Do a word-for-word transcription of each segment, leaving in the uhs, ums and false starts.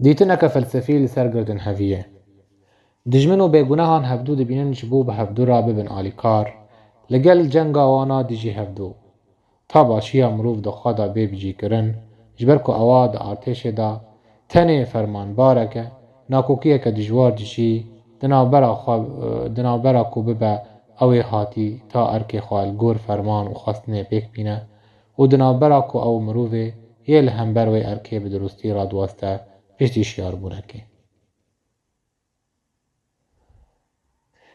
Dîtineke felsefî li ser girtinheviyê. Dijmin û bêgunehan hevdû dibînin ji bo bi hevdû re bibin alîkar, li gel cenga wana dijî hevdû. Ta başiya mirov di xwe de bê bicîkirin, ji ber ku ewa di artêşê de tenê fermanbarek e, nakokiyeke dijwar dijî, di navbera xwe, di navbera ku bibe ew ê hatî ta erkê xwe li gor ferman û xwestinê pêk bîne û di navbera ku ew mirovê yê li hember wê erkê bi dirustî radiweste piştî şiyarbûnekê.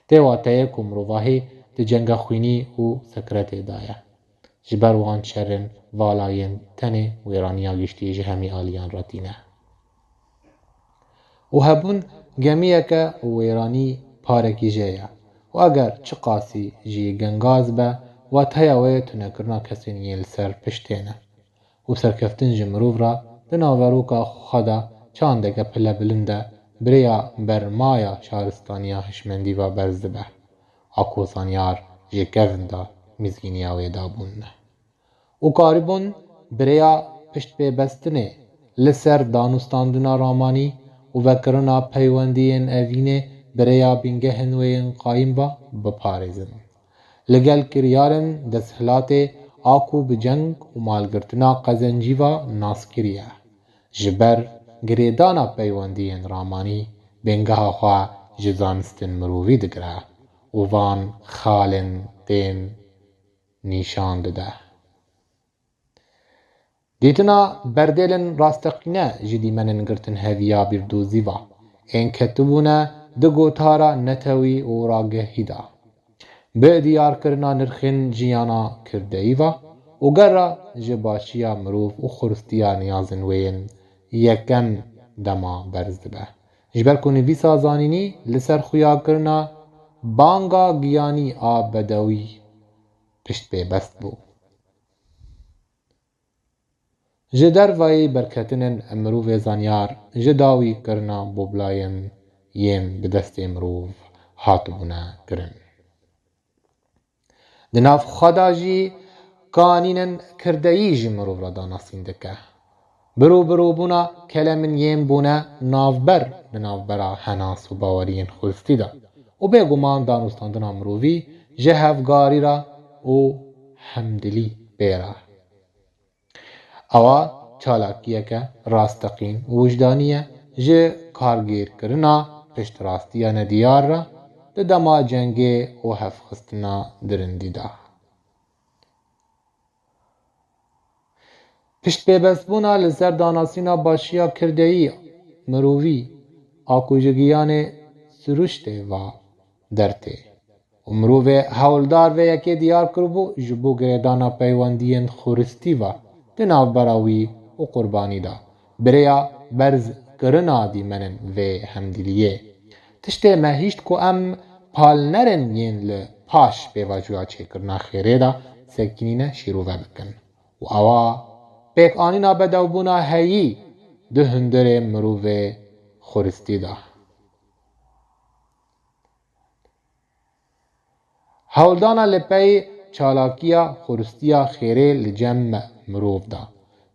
Tê wateyê ku mirovahî di cenga xwînî û sekretê de ye. Ji ber wan şerin vala yên tenê wêraniya giştî ji hemî aliyan re tîne. Û hebûn gemiyeke û wêranî parekî jê ye. Û eger çiqasî jî gengaz be, wateya wê tunekirina kesên yên li ser piştê ne. Û serkeftin ji mirov re di naveroka xwe de çandeke pilebilind e, bi rêya bermaya şaristaniya hişmendî ve berz dibe. A ku zanyar ji kevin de mizgîniya wê dabûn ne. Û karîbûn bi rêya piştpêbestinê li ser danûstandina ramanî û vekirina peywendiyên evînê bi rêya bîngehên wê yên qayîm ve biparêzin. Li gel kiryarên desthilatê a ku bi ceng û malgirtina qezencî ve nas kiriye. Ji ber girêdana peywendiyên ramanî bêngeha xwe ji zanistên mirovî digire û van xalên tên nîşan dide. Dîtina berdêlên rasteqîne ji dîmenên girtinheviya bîrdozî ve ên ketibûne di gotara netewî û ragehî de. Bi diyarkirina nirxên jiyana kirdeyî ve û gera ji başiya mirov û xuristiya niyazên wê yên yekem dema berz dibe. Ji ber ku nivîsa zanînî li ser xuyakirina banga giyanî a bedewî piştpêbest bû. Ji dervayî berketinên mirovê zanyar ji dawî kirina boblayên yên bi destê mirov hatibûne kirin. Di nav xwe de jî kanînên kirdeyî ji mirov re danasîn dike. Birûbirûbûna kelemên yên bûne navber di navbera henas û baweriyên xwistî de û bêguman danûstandina mirovî ji hevgarî re û hemdilî pê re. Ewa çalakiyeke rasteqîn û wijdanî ye ji kargêrkirina piştrastiya nediyar re di dema cengê û hevxistina dirindî de. Piştpêbestbûna li ser danasîna başiya kirdeyî mirovî a ku ji giyanê siruştê ve dertê û mirovê hewldar vê yekê diyar kiribû ji bo girêdana peywendiyên xuristî ve di navbera wî û qurbanî de bi rêya berzkirina dîmenên vê hemdiliyê. Tiştê me hîşt ku em palnerên yên li paş pêvajoya çêkirina xêrê de sekînîne şîrove bikin û ewa pêkanîna bedewbûna heyî di hundirê mirovê xuristî de. Hewldana li pey çalakiya xuristiya xêrê li cem mirov de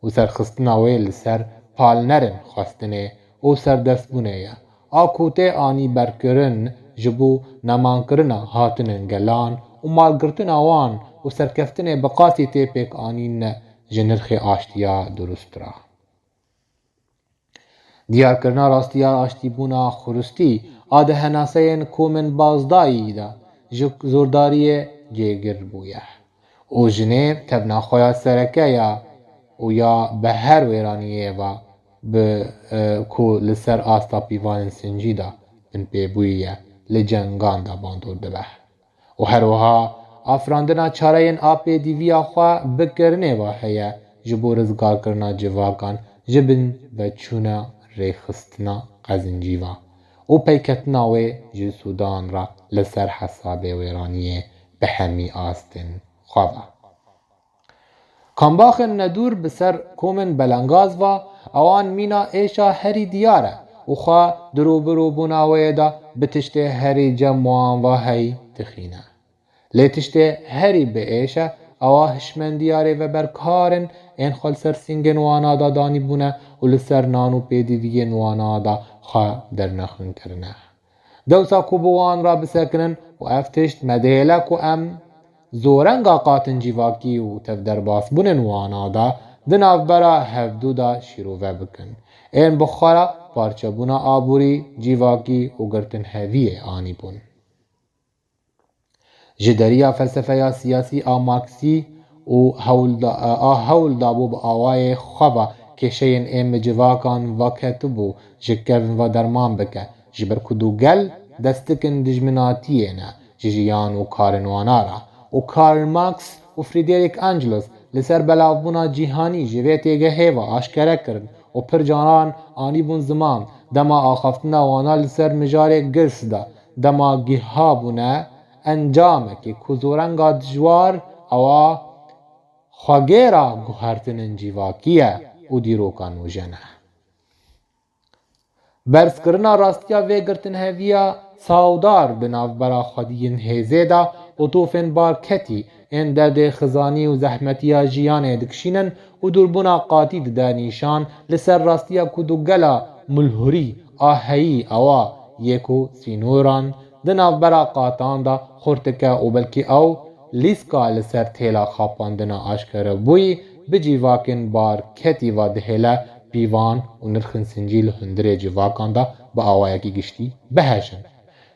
û serxistina wê li ser palnerên xwestinê û serdestbûnê ye, a ku tê anî berkirin ji bo nemankirina hatinên gelan û malgirtina wan û serkeftinê bi qasî tê pêkanîn ji nirxê aştiya durust re. Diyarkirina rastiya aştîbûna xuristî a di henaseyên komên bazdayî de ji zordariyê cêgir bûye û jinê tevna xwe ya sereke ya û ya bi her wêraniyê ve bi, e, ku li ser asta pîvanên sincî de binpêbûyî ye, li cengan de bandor dibe. Û her wiha afirandina çareyên a pêdîviya xwe bi kirinê ve heye ji bo rizgarkirina civakan ji bin veçûna rêxistina qezincî ve û peyketina wê ji Sûdan re li ser hesabê wêraniyê bi hemî astên xwe ve. Kambaxên nedûr bi ser komên belengaz ve, ewan mîna êşa herî diyar e û xwe di rûbirûbûna wê de bi tiştê herî cem wan ve heyî dixîne. Lê tiştê herî bi êş e, ewa hişmendiyarê veberkarên ên xwe li ser sîngên wana de danîbûne û û li ser nan û pêdiviyên wana de xwe dernexin kirine. Dewsa ku bi wan re bisekinin û ev tişt me dihêle ku em zorenga qatin civakî û tevderbasbûnên wana de di navbera hevdû de şîrove bikin. Ên bi xwe re parçebûna aborî, civakî û girtinheviyê anîbûn. Ji deriya felsefeya siyasî a Marksî û hewl da, a hewl dabû bi awayê xwe ve kêşeyên êm bi civakan veketibû ji kevn ve derman bike, ji ber ku du gel destikin dijminatiyê ne ji jiyan û karên wana re. Û Karl Marx û Frederick Engels li ser belavbûna cîhanî ji vê têgehê ve aşkere kirin û pir caran anîbûn ziman, dema axaftina wana li ser mijarê girs de, dema gihabûne encamekê ku zorenga dijwar ewa xwegêra guhertinên civakî ye û dîroka nûjen e. Berzkirina rastiya vê girtinheviya sawdar di navbera xwediyên hêzê de û tofên barketî ên derdê xizanî û zehmetiya jiyanê dikişînin û dûrbûna qatî dide nîşan li ser rastiya ku du gela mulhurî a heyî ewa yê ku sînoran di navbera qatan de xurt dike û belkî ew lîska li ser têla xapandina aşkere bûyî bi cîvakên barketî ve dihêle pîvan û nirxên sincî li hundirê cîvakan de bi awayekî giştî bihejin.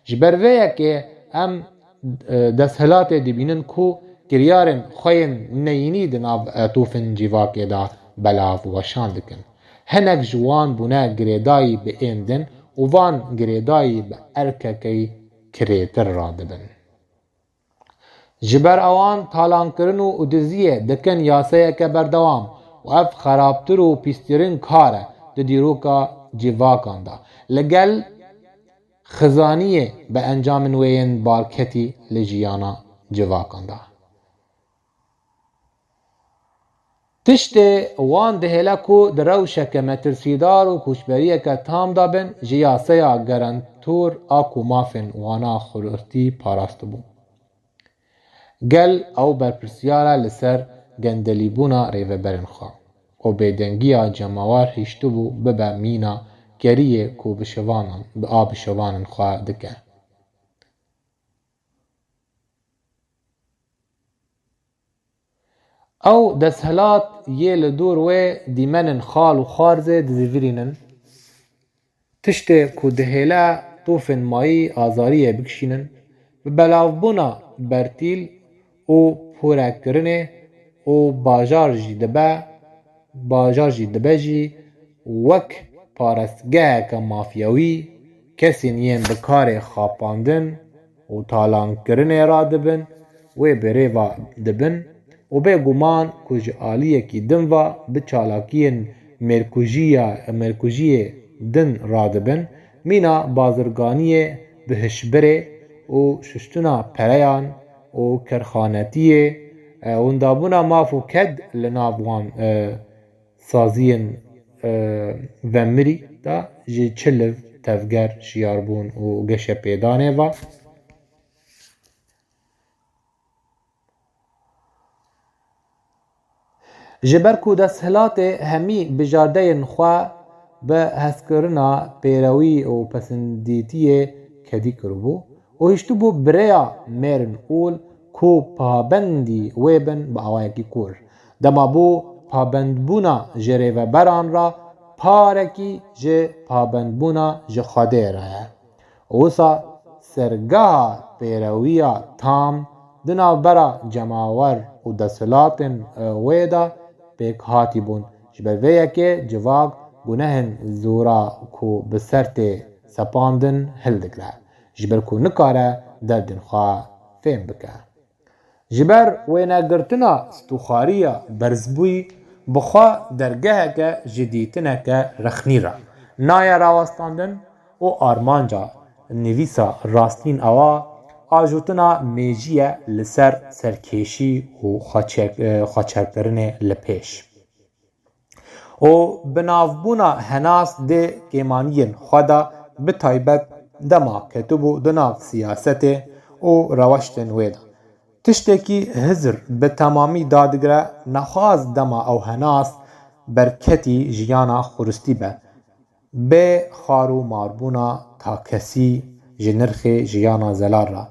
Ji ber vê yekê em, e, desthilatê dibînin ku kiryarên xwe yên neyînî di nav, e, tofên cîvakê de belav weşan dikin. Hinek ji wan bûne girêdayî bi ên din û van girêdayî bi erkekeyî kirêtir radibin. Ji ber ewan talankirin û, û diziyê dikin yasayeke berdewam û ev xerabtir û pîstirîn kar e di dîroka cîvakan de. Li gel xizaniyê bi encamên wê yên barketî li jiyana cîvakan de. Tiştê wan dihêle ku di rewşeke metirsîdar û koçberiyeke tam de bin ji yasaya gerantor a ku mafên wana xurtî parastibû. Gel ew berpirsiyar e li ser gendelîbûna rêveberên xwe û bêdengiya cemawer hiştibû bibe mîna keriyê ku bi şevanan, bi a bi şevanên xwe dike. Ew desthilat yê li dor wê dîmenên xal û xwarzê dizivirînin. Tiştê ku dihêle tofên mayî azariyê bikişînin, bi belavbûna bertîl û porekirinê û bajar jî dibe, bajar jî dibe jî wek parestgeheke mafyawî, kesên yên bi karê xapandin û talankirinê radibin, wê bi rêva dibin û bêguman ku ji aliyekî din ve bi çalakiyên mêrkujiya, mêrkujiyê din radibin, mîna bazirganiyê bi hişbirê û şuştina pereyan û kerxanetiyê, e, windabûna maf û ked li nav wan, e, saziyên, e, vemirî de ji çi liv tevger, şiyarbûn û geşepêdanê ve. Ji ber ku desthilatê hemî bijardeyên xwe bi hezkirina pêrewî û pesindîtiyê kedî kiribû û hiştibû bi rêya mêrin ûl ku pabendî wê bin bi awayekî kûr. Dema bû pabendbûna ji rêveberan re parekî ji pabendbûna ji Xwedê re ye. Wisa sergeha pêrewiya tam di navbera cemawer û desthilatên, e, wê de pêk hatî bûn. Ji ber vê yekê civak gunehên zora ku bi ser tê sepandin hildigre. Ji ber ku nikare derdên xwe fêm bike. Ji ber wênegirtina stûxariya berzbûyî bi xwe dergeheke ji dîtineke rexnî re nayê rawestandin û armanca nivîsa rastîn ewa ajotina mêjî ye li ser serkêşî û xweçek-, xweçerkirinê li pêş. û binavbûna henas dê kêmaniyên xwe de, bi taybet dema ketibû di nav siyasetê û reweştên wê de. Tiştekî hizir bi temamî dadigire, nexwaz dema ew henas berketî jiyana xuristî be. Bê xar û marbûna takesî ji nirxê jiyana zelal re.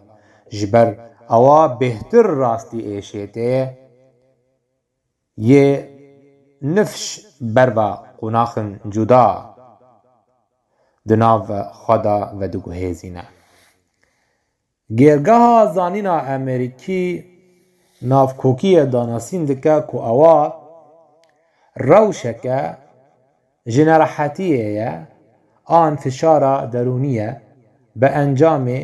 Ji ber ewa bêhtir rastî êşê tê yê nifş berva qunaxin cuda di nav xwe de vediguhêzîne. Gêrgeha zanîna Amerîkî navkokiyê danasîn dike ku ewa rewşeke ji nerehetiyê ye an fişara derûnî ye, bi encamê,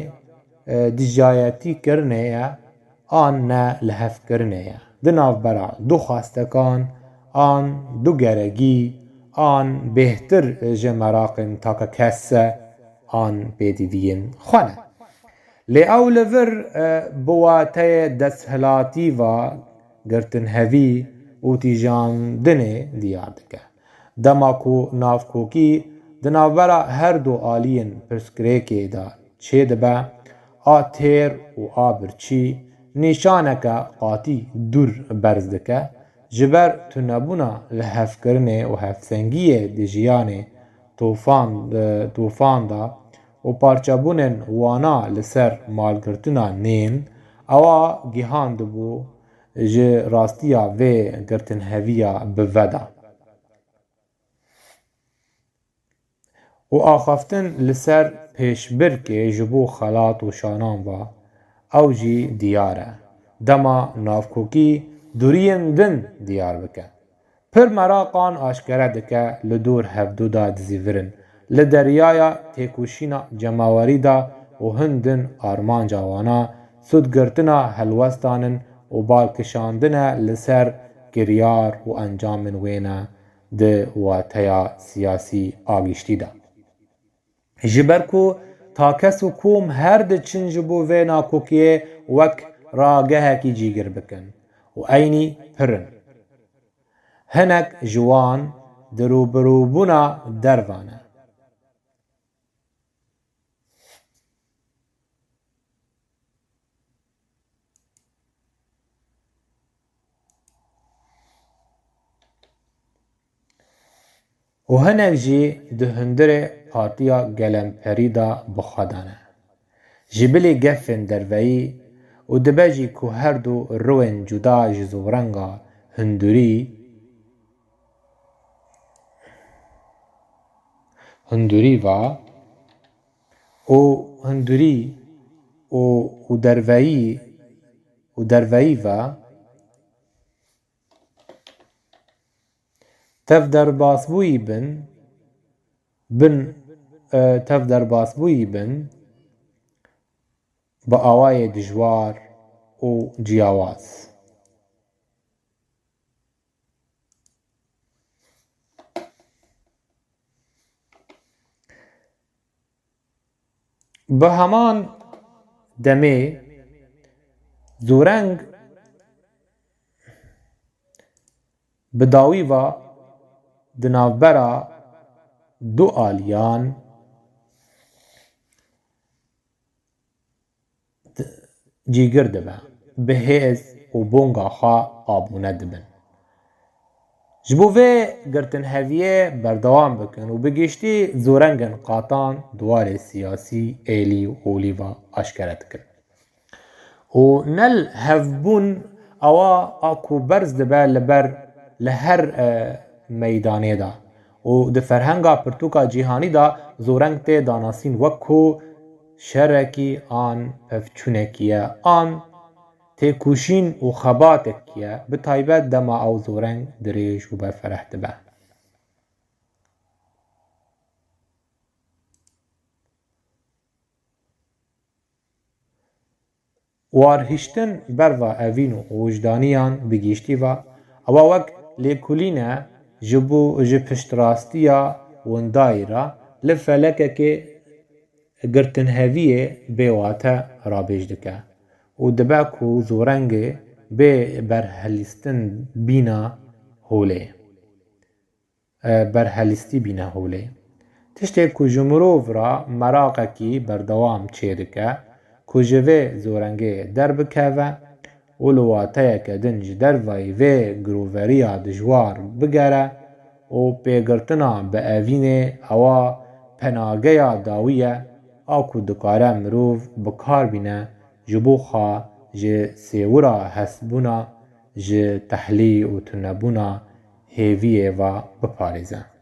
e, dijayetîkirinê ye an ne lihevkirinê ye. Di navbera du xwestekan an du geregî an bêhtir ji meraqên takekese an pêdiviyên xwe ne. Lê ew li vir, e, bi wateyê desthilatî ve girtinhevî û tîjandinê diyar dike. Dema ku navkokî di navbera her du aliyên pirsgirêkê de çêdibe, a têr û a birçî nîşaneke qatî dûr berz dike, ji ber tunebûna lihevkirinê û hevsengiyê di jiyanê tofan, e, tofan de û parçebûnên wana li ser malgirtina nên, ewa gihandibû ji rastiya vê girtinheviya bi ve de. Û axaftin li ser pêşbirkê ji bo xelat û şanan ve, ew jî diyar e. Dema navkokî duriyên din diyar bike. Pir meraqan aşkere dike li dor hevdu de dizîvirin. Li deryaya têkoşîna cemawerî de û hin din armanca wana sûdgirtina helwestan in û balkişandine li ser kiryar û encamên wê ne di wateya siyasî a giştî de. Ji ber ku takes û kom her diçin ji bo vê nakokiyê wek ragehekî cîgir bikin û eynî pir in. Hinek ji wan di rûbirûbûna derva ne. Û hinek jî di hundirê Partiya Gelemperî de bi xwe de ne. Ji bilî gefên derveyî û dibe jî ku her du rûyên cuda ji zorenga hundurî, hundurî ve û hundurî û, û derveyî, û derveyî ve tevderbasbûyî bin, bin, e, tevderbasbûyî bin bi awayê dijwar û ciyawaz. Bi heman demê Zoreng bi dawî ve di navbera du aliyan cîgir dibe, bi hêz û bonga xwe abûne dibin. Ji bo vê girtinheviyê berdewam bikin û bi giştî Zorengên Qatan di warê siyasî, êlî û olî ve aşkere dikin. Û ne li hevbûn ewa a ku berz dibe li ber li her, e, meydanê de û di ferhenga pirtûka cîhanî de Zoreng tê danasîn wek ku şerekî an pevçûnekî ye an têkoşîn û xebatekî ye, bi taybet dema ew Zoreng dirêj û berfereh dibe. Warhiştin berva evîn û wijdaniyan bi giştî ve, ewa wek lêkolîne ji bo, ji piştrastiya windayî re li felekekê girtinheviyê bêwate rabêj dike û dibe ku Zorengê bê berhelîstin bîna holê. E, berhelîstî bîne holê. Tiştê ku ji mirov re meraqekî berdewam çêdike, ku ji vê Zorengê derbikeve û li wateyeke din ji dervayî vê giroveriya dijwar bigere, û pêgirtina bi evînê ewa penageya dawî ye, a ku dikare mirov bi kar bîne ji bo xwe ji sêwira hestbûna ji tehlî û tunebûna hêviyê ve biparêze.